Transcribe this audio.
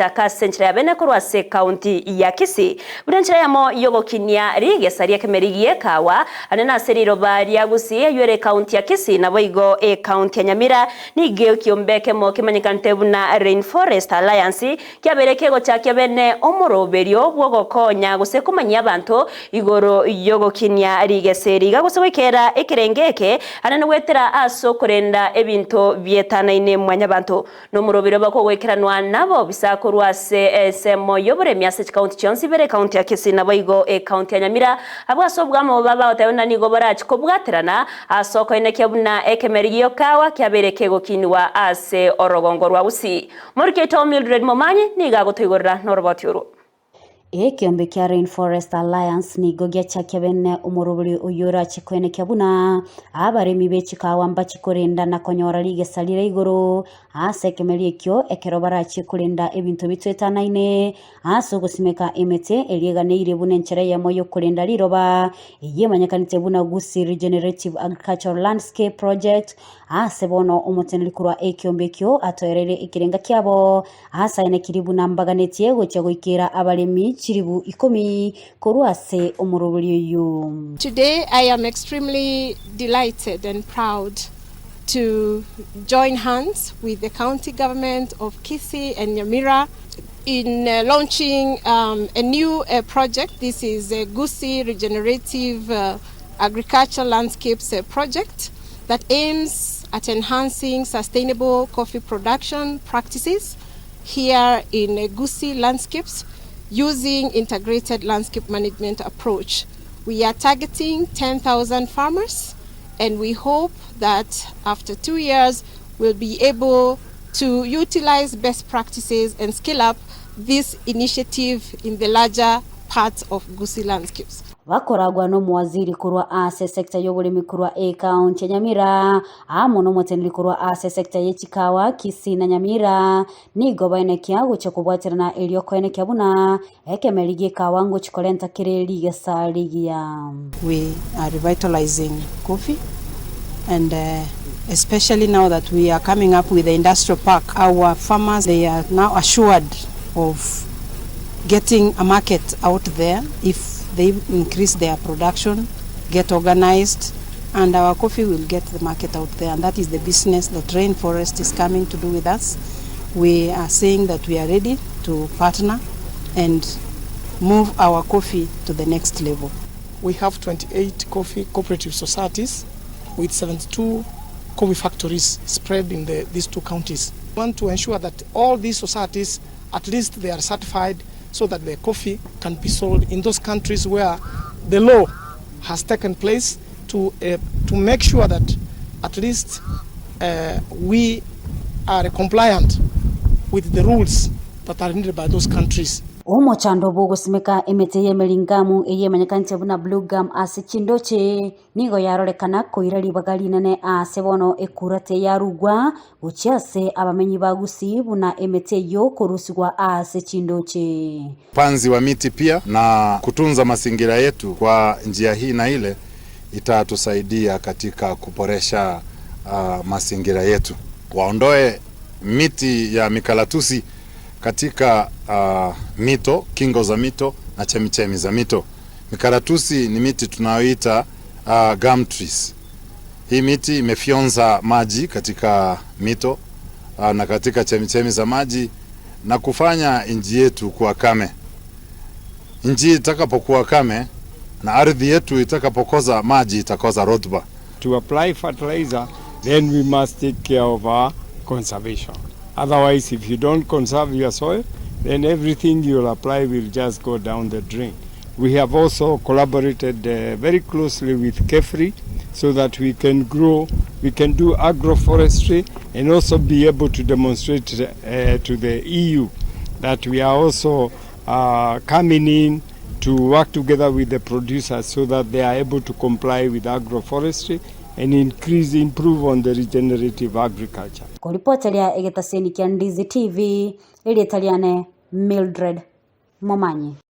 giachaka ase enchera ya bene korwa ase ekaunti ya Kisii buna enchera eyemo y'ogokinia rigesa ri'ekemeri gi'ekawa ande nase riroba ria Gusii eywo ere ekaunti ya Kisii naboigo ekaunti ya Nyamira. Nigo ekiombe ekemo kemanyekanete buna Rainforest Alliance kiabeire kegochakia bene omoroberio bw'ogokonya gose komanyia abanto igoro y'ogokinia rigesa eri iga gose goikera ekerengo eke ande nogoetera ase okorenda ebinto bietanaine mwanyabanto. Nomoroberio bakogoikeranwa nabobisa korwa ase ensemo y'oboremi ase chikaunti chionsi ibere, ekaunti ya Kisii naboigo ekaunti ya Nyamira. Abwo ase obwamo babagoteba buna nigo borachie kobwaterana ase okoenekia buna ekemeri gi'okawa kiabeire kegokinigwa ase orogongo rwa Gusii. Omoriki oito Mildred Momanyi nigo agotoigorera noroboti orwo. Ekeombe kia Rainforest Alliance nigo giachakia bene omorobori oyio orache koenekia buna abaremi be chikawa mbache korenda na konyora rigesa rire igoro ase ekemeri ekio ekero barachie korenda ebinto bitoetanaine ase ogosimeka emete eria eganeirie buna enchera eyemo yokorenda riroba eyio emanyekanete buna Gusii Regenerative Agricultural Landscape Project ase bono omoteneneri korwa ekeombe ekio atoereire ekerenga kiabo Ase aye buna mbaganetie gochia goikera abaremi chilifu ikomi korwa ase omoroberi oyio. Today I am extremely delighted and proud to join hands with the county government of Kisii and Nyamira in launching a new project. This is a Gusii Regenerative Agriculture Landscapes project that aims at enhancing sustainable coffee production practices here in Gusii landscapes using integrated landscape management approach. We are targeting 10,000 farmers and we hope that after 2 years we'll be able to utilize best practices and scale up this initiative in the larger parts of Gusii landscapes. Bakoragwa nomowaziri korwa ase esecta y'oboremi korwa ekaunti ya Nyamira amo nomoteneneri korwa ase esecta ye chikawa Kisii na Nyamira nigo baenekia gochia kobwaterana erio koenekia buna ekemeri gi'ekawa ngochia korenta kere rigesa rigiya. We are revitalizing coffee and especially now that we are coming up with the industrial park, our farmers they are now assured of getting a market out there if they increase their production, get organized and our coffee will get the market out there and that is the business that Rainforest is coming to do with us. We are saying that we are ready to partner and move our coffee to the next level. We have 28 coffee cooperative societies with 72 coffee factories spread in the, these two counties. We want to ensure that all these societies, at least they are certified so that the coffee can be sold in those countries where the law has taken place to, uh, to make sure that at least uh, we are compliant with the rules that are needed by those countries. Omochando bw'ogosimeka emete y'emeringamu eyio emanyekanete buna blue gum ase chindoche nigo yarorekana koira ribaga rinene aase bono ekura teyarugwa gochia ase abamenyi ba Gusii buna emete eyio korusigwa aase chindoche. Upanzi wa miti pia na kutunza mazingira yetu kwa njia hii na ile itatusaidia katika kuboresha mazingira yetu. Waondoe miti ya mikalatusi katika mito, kingo za mito na chemichemi za mito. Mikaratusi ni miti tunayoita gum trees. Hii miti imefyonza maji katika mito na katika chemichemi za maji na kufanya nchi yetu kuwa kame. Nchi itakapokuwa kame na ardhi yetu itakapokosa maji itakosa rutuba. To apply fertilizer, then we must take care of our conservation. Otherwise, if you don't conserve your soil, then everything you'll apply will just go down the drain. We have also collaborated very closely with KEFRI so that we can grow, we can do agroforestry and also be able to demonstrate to the EU that we are also coming in to work together with the producers so that they are able to comply with agroforestry and increase, improve on the regenerative agriculture. Koripoteria egetaseni kia Ndizi TV, erieta riane Mildred Momanyi.